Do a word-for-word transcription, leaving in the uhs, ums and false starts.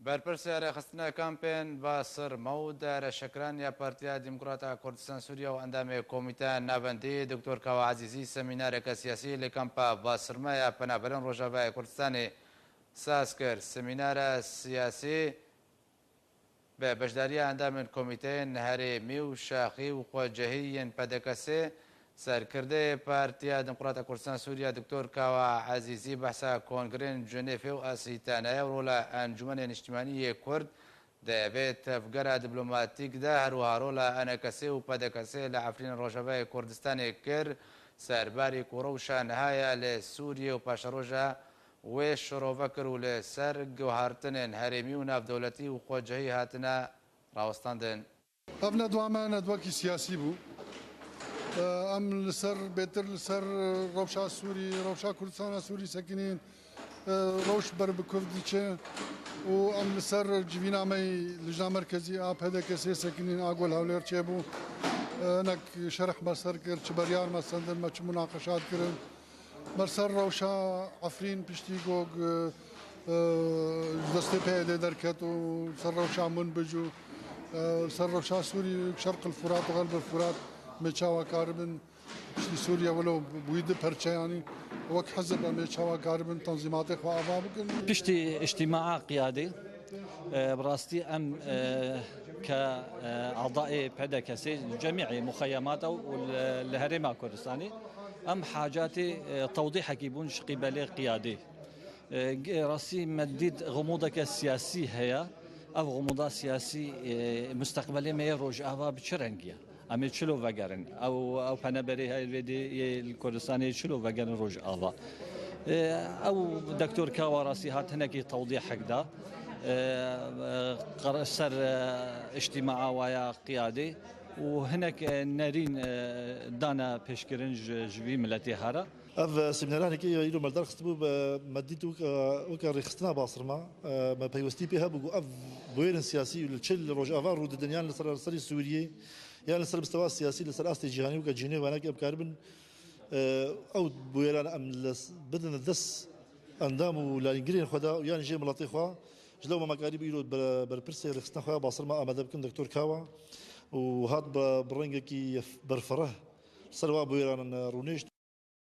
Berpirsê rêxistina kampên Basirma û dareşekiran ya Partiya Demokrata Kurdistan Sûriye û endamê Komîteya Navendî Doktor Kawa Ezîzî semînareke siyasî li kampa Basirma ya Penaberên Rojavayê Kurdistanê saz kir. Semînara siyasî bi beşdariya endamên komîteyên herêmî û şaxî û xwecihî yên P D K S'ê, serkirdeyê Partiya Demokrata Kurdistan Sûriye Doktor Kawa Ezîzî behsa kongrên Cenêfê û Asîtanayê û rola Encûmenê Niştimanî yê Kurd di vê tevgera diplomatîk de, her wiha rola E N K S'ê û P D K S'ê li Efrînê Rojavayê Kurdistanê kir, serbarî ku rewşa niha ya li Sûriyê û paşeroja wê şirove kir û li ser guhartinên herêmî û navdewletî û xwecihî hatine rawestandin. Ev nedwa me nedwekî siyasî bû. Em li ser, bêtir li ser rewşa Sûrî, rewşa Kurdistana Sûrî sekinîn, rewş ber bi kuv diçe û em li ser civîna me yî Lijna Merkezî a P D K S'ê sekinîn a ku li Hewlêr çêbû. Hinek şerh me ser kir, çi beryar me sendin, me çi munaqeşat kirin. Me li ser rewşa Efrîn piştî ku, e, e, ji destê P Y D'ê derket û ser rewşa Minbij û, e, ser rewşa Sûrî, Şerq el Furat û Xerb el Furat, me çawa karibin piştî Sûriye wilo bûyî di perçeyanî wek hizb em ê çawa karibin tenzîmatê xwe ava bikin. Piştî îctîmaa qiyadê, e, bi rastî em, e, ke, e, adaê P D K S'ê cemî muxeyemata û li, li herêma Kurdistanê em hacatê, e, tewdîhekî bûn ji qîbelê qiyadê. E, ge-, rastî me dît xumûdeke siyasî heye. Ev xumûda siyasî, e, musteqbelê me yê Rojava bi çi rengî ye? Em ê çilo vegerin? Ew, ew penaberê heye vê dê yê li Kurdistanê çilo vegerin Rojava? E, ew Doktor Kawa rastî hat hinekî tewdîhek da. E, e, qer-, ser, e, îctîmaa waya qiyadê û hinek, e, nerîn, e, dane pêşkirin ji, ji vî miletê here. Ev semineranekê ya îro me li dar xistibû, me dît weke, weke rêxistina Basirma, e, me peywestî pê hebû ku ev bûyerên siyasî li çi li Rojava rû didin, yan li ser serê Sûriyê, yan li ser mistewa siyasî, li ser astê cîhanî weke Cinêvanekê em karibin, e, ew bûyeran em li s-, bidin dest endam û layîngirên xwe de û yan jê miletê xwe. Ji lewma me karî bi îro ber-, berpirsê rêxistina xwe ya Basirma amade bikin Doktor Kawa û hat bi, bi rengekî berfireh ser wa bûyeran rûnişt.